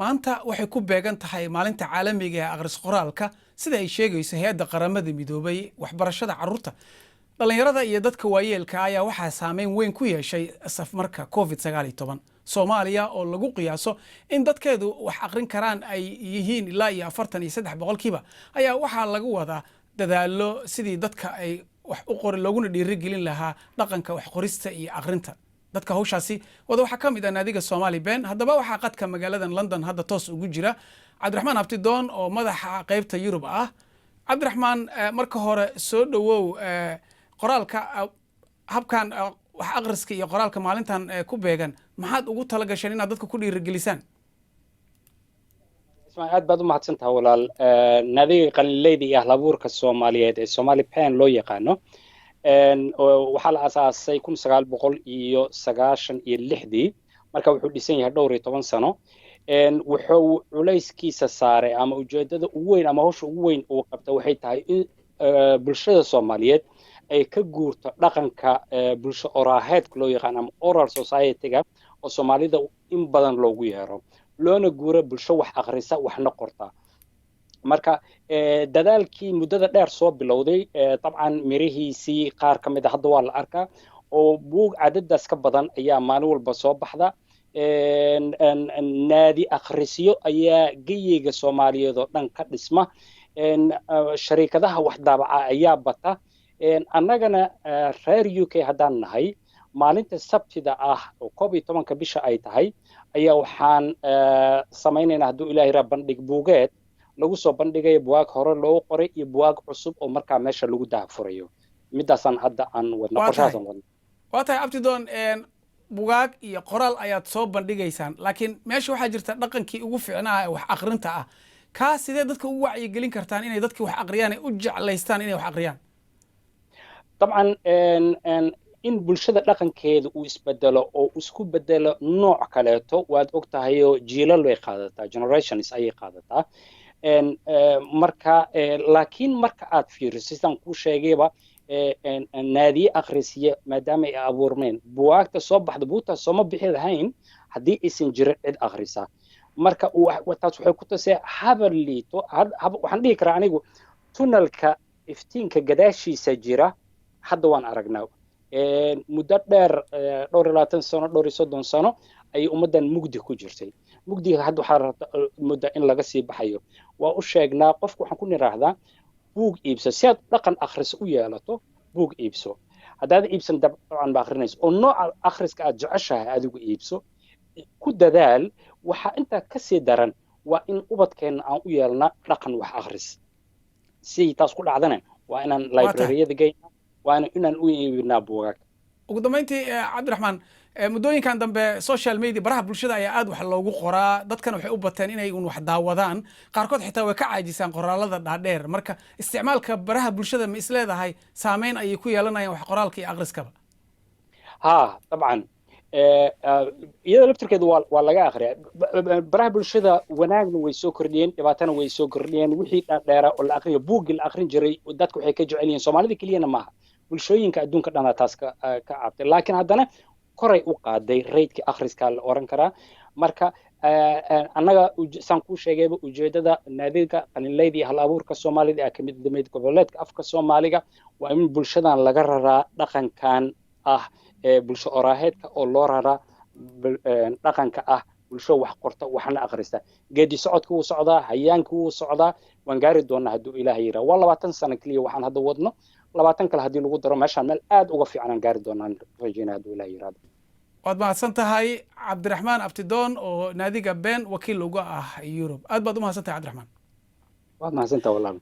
Maanta waxay ku beegan tahay maalinta caalamiga ee akhris qoraalka, sida ay sheegayso hay-adda Qaramada Midoobay. Waxbarashada carruurta, dhallinyarada iyo dadka waayeelka ayaa waxaa saameyn weyn ku yeeshay safmarka COVID-19. Soomaaliya oo lagu qiyaaso in dadkeedu wax aqrin karaan ay yihiin ilaa iyo 43%, ayaa waxaa lagu wadaa dadaalo sidii dadka ay wax u qori looguna dhiirigelin lahaa dhaqanka wax qorista iyo aqrinta. Dadka hawshaasi wada waxaa ka mid ah naadiga Somali PEN. Haddaba waxaa qadka magaaladan London hadda toos ugu jira Cabdiraxmaan Abtidoon oo madaxa qeybta Yurub ah. Cabdiraxmaan, marka hore soo dhowow. Qoraalka habkan wax aqriska iyo qoraalka maalintan ku beegan, maxaad ugu tala gasheen inaad dadka ku dhiirigelisaan? Aad baad u mahadsantaha, walaal. Naadiga Qalinleyda iyo Ahlabuurka Soomaaliyeed ee Somali PEN loo yaqaano waxaa la asaasay 1996-dii. Marka wuxuu dhisan yahay dhowr iyo toban sano. Wuxuu culayskiisa saaray ama ujeedada ugu weyn ama hawsha ugu weyn uu qabta waxay tahay in bulshada Soomaaliyeed ay ka guurto dhaqanka bulsho oraaheedka loo yaqaan ama oral society-ga oo Soomaalida in badan loogu yeero, loona guuro bulsho wax akhrisa waxna qorta. Marka dadaalkii muddada dheer soo bilowday, dabcan mirihiisii qaar ka mid a hadda waa la arkaa, oo buug cadadaas ka badan ayaa maalin walba soo baxda. Naadi akhrisyo ayaa geyiga Soomaaliyeed oo dhan ka dhisma, shariikadaha wax daabaca ayaa bata. Annagana reer UK haddaan nahay, maalinta Sabtida ah oo 11-ka bisha ay tahay ayaa waxaan samaynaynaa, hadduu Ilahay raa, bandhig buugeed lagu soo bandhigayo buwaag hore loogu qoray iyo buwaag cusub oo markaa meesha lagu daahfurayo. Midaasaan hadda aan wadna, qorshahaasaan wadna. Waa tahay, Abtidoon. Bugaag iyo qoraal ayaad soo bandhigaysaan, laakiin meesha waxaa jirta dhaqankii ugu fiicnaa ee wax akrinta ah. Kaa sidee dadka ugu wacyigelin kartaan inay dadkii wax aqriyaan, ay u jeclaystaan inay wax aqriyaan? Dabcan, in bulshada dhaqankeeda uu isbedelo oo isku bedelo nooc kaleeto, waad og tahayoo jiilal bay qaadataa, generations ayay qaadataa. Marka laakiin marka aad fiiriso, sidaan kuu sheegayba, naadiye akhrisiye maadaama ay abuurmeen, buwaagta soo baxda, buugtaas sooma bixi lahayn haddii aysan jirin cid akhrisa. Marka taas waxay ku tusee haba liito, waxaan dhihi karaa anigu tunnelka iftiinka gadaashiisa jira hadda waan aragnaa. Muddo dheer, dhowr iyo labaatan sano, dhowr iyo soddon sano ayay ummaddan mugdi ku jirtay. Mugdiga hadda waxaa rabta mudda in laga sii baxayo. Waa u sheegnaa qofku, waxaan ku niraahdaa buug iibso si aad dhaqan akhris u yeelato. Buug iibso. Haddaad iibsan, dabcan ba akhrinayso oo nooca akhriska aad jeceshahay adigu iibso, ku dadaal. Waxaa intaa ka sii daran waa in ubadkeenna aan u yeelna dhaqan wax akhris. Si taas ku dhacdana waa inaan librariyada geyna, waa inaan u iibinaa buugaag. Ugu dambayntii, Cabdiraxmaan, muddooyinkan dambe social media, baraha bulshada, ayaa aad wax loogu qoraa. Dadkana waxay u bateen inay un wax daawadaan, qaarkood xitaa way ka caajisaan qoraalada dhaadheer. Marka isticmaalka baraha bulshada ma isleedahay saameyn ayay ku yeelanayaan wax qoraalka iyo akhriskaba? Ha, dabcan, iyada laftirkeedu waa laga akhriyaa baraha bulshada. Wanaagna way soo kordhiyeen, dhibaatana way soo kordhiyeen. Wixii dhaadheera oo la akhriyo, buuggii la akhrin jiray dadku waxay ka jecel yihiin, Soomaalida keliyana maaha, bulshooyinka adduunka dhanaa taas ka cabtay, laakiin haddana koray u qaaday raydkii akhriskaa la oran karaa. Marka annaga, saan kuu sheegayba, ujeedada Naadiga Qalinleyda iyo Hal Abuurka Soomaalida ee kamid mid goboleedka afka Soomaaliga waa in bulshadan laga raraa dhaqankan ah ee bulsho oraaheedka oo loo raraa dhaqanka ah bulsho wax qorta waxna akhrista. Geedi socodka wuu socdaa, hayaanka wuu socdaa, waan gaari doonaa hadduu Ilaahay yidhaha. Waa 20 sano keliya waxaan hadda wadno, 20 kale haddii lagu daro, meeshaan meel aad uga fiican aan gaari doonaan rajaynaa, hadduu Ilaahay yidhahdo. Waad mahadsan tahay, Cabdiraxmaan Abtidoon oo naadiga PEN wakiil uga ah Yurub. Aad baad u mahadsan tahay, Cabdiraxmaan. Waad mahadsan tahay, walaal.